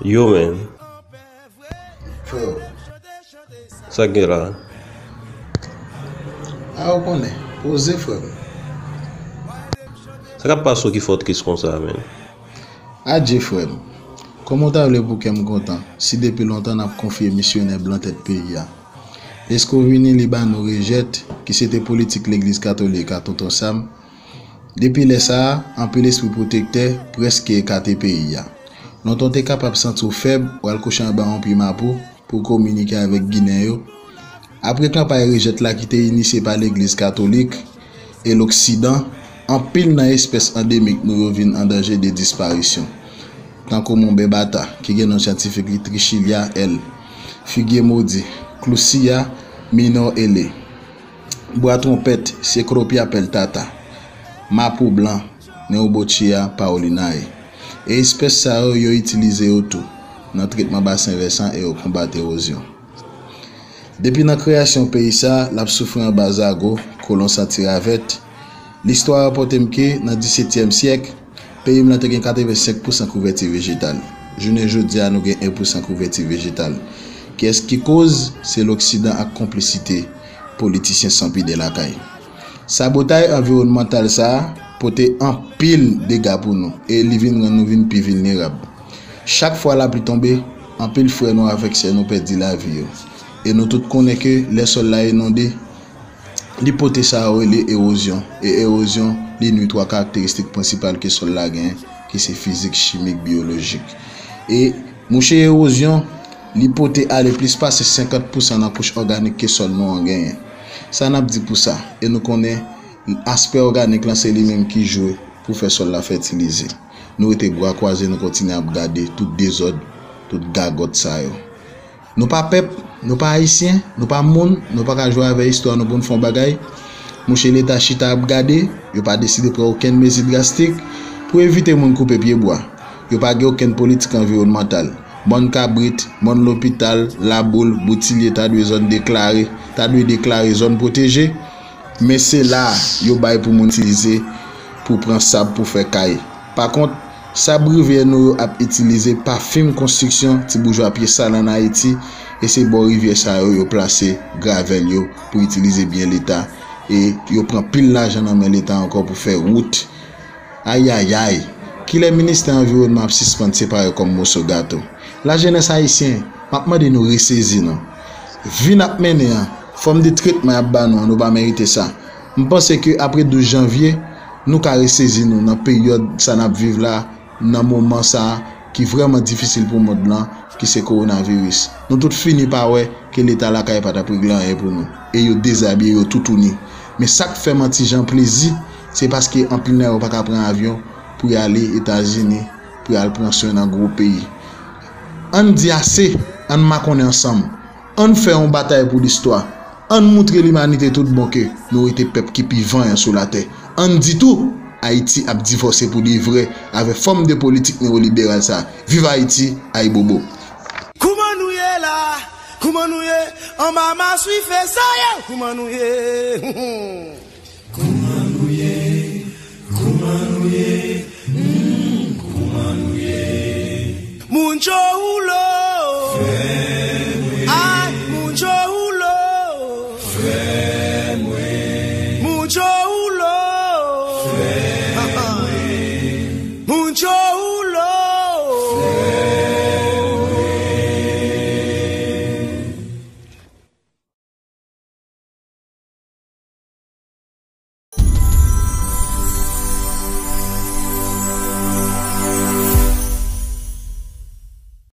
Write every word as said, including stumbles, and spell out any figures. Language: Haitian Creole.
Yo, men. Freo. Sa k gen la? A, ou konnen. Poze, frem. Sa k ap pase w ki fè w tris konsa, men? Adje, frem. Kòman w ta vle pou kè m kontan si depi lontan n ap konfye misyonè blan tèt peyi a? Eske w vini li ba nou rejèt, ki se te politik legliz katolik a Tonton Sam? Depi lè sa a, anpil espri pwotektè prèske ekate peyi a. Lontan w te kapab santi w fèb, w al kouche anba yon pye mapou pou w kominike avèk Ginen yo. Apre kanpay rejèt la ki te inisye pa legliz katolik e loksidan, anpil nan espès andemik nou yo vin an danje de disparisyon, tankou monben bata, ki gen non syantifik li Trichilia L, figye modi, Cloussia minor L, bwa twonpèt, Cecropia peltata, mapou blan, Neobochia paulinae. E espès sa yo, yo itilize yo tou nan tretman basen vèsan e yo konbat ewozyon. Depi nan kreyasyon peyi sa, l ap soufri anba zago, kolon santi ravèt. Listwa rapòte m ke nan disetyèm syèk, peyi m lan te gen katrevensenk pousan kouvèti vejetal. Jounen jodi a, nou gen en pousan kouvèti vejetal. Kiyès ki koz? Se loksidan ak konplisite politisyen san pidè lakay. Sabotay anviwònmantal sa a pote anpil dega pou nou e li vin rann nou vin pi vilnerab. Chak fwa lapli tonbe, anpil frè nou avèk sè nou pèdi lavi yo. E nou tout konnen ke lè sòl la inonde, li pote sa yo rele ewozyon. E ewozyon, li nwi twa karakteristik prensipal ke sòl la genyen, ki se fizik, chimik, biyolojik. E mouche ewozyon, li pote ale plis pase senkant pousan nan kouch òganik ke sòl nou an genyen. Sa n ap di pou sa? E nou konnen aspè òganik lan se li menm ki jwe pou fè sòl la fètilize. Nou rete bra kwaze, nou kontinye ap gade tout dezòd, tout gagòt sa yo. Nou pa pèp, nou pa ayisyen, nou pa moun, nou pa ka jwe avè istwa nou pou n fè yon bagay. Mouche Leta chita ap gade, yo pa deside pran okenn mezi drastik pou evite moun koupe pye bwa. Yo pa gen okenn politik anviwònmantal. Mòn Kabrit, Mòn Lopital, Laboul, Boutilye ta dwe zòn deklare, ta dwe deklare zòn pwoteje. Men se la yo bay pou moun itilize pou pran sab pou fè kay. Pakont, sab rivyè nou yo ap itilize pa fim konstriksyon ti boujwa pye sal ann Ayiti, e se bò rivyè sa yo yo plase gravèl yo pou itilize byen Leta, e yo pran pil lajan nan men Leta ankò pou fè wout. Ayayay! Kilè ministè anviwònman ap sispann separe kòm moso gato? Lajenès ayisyen, m ap mande nou resezi nou. Vi n ap mennen an, fòm de tretman y ap ba nou an, nou pa merite sa. M panse ke apre douz janvye, nou ka resezi nou nan peryòd sa n ap viv la, nan moman sa a ki vrèman difisil pou mond lan, ki se kowonaviris. Nou tout fini pa wè ke Leta lakay pa t ap regle anyen pou nou. E yo dezabiye, yo toutouni. Men sa k fè m an ti jan plezi, se paske anpil nan yo pa ka pran avyon pou y ale Etazini, pou y al pran swen nan gwo peyi. Ann di ase, ann makonnen ansanm. Ann fè yon batay pou listwa. Ann moutre limanite tout bon ke nou rete pèp ki pi vanyan sou latè. Ann di tou, Ayiti ap divòse pou de vrè avè fòm de politik newoliberal sa. Viv Ayiti, ayibobo! Kouman nou ye la? Kouman nou ye? Anba maswife sa ye? Kouman nou ye? Kouman nou ye? Kouman nou ye? Hmm, kouman nou ye? Moun cho ou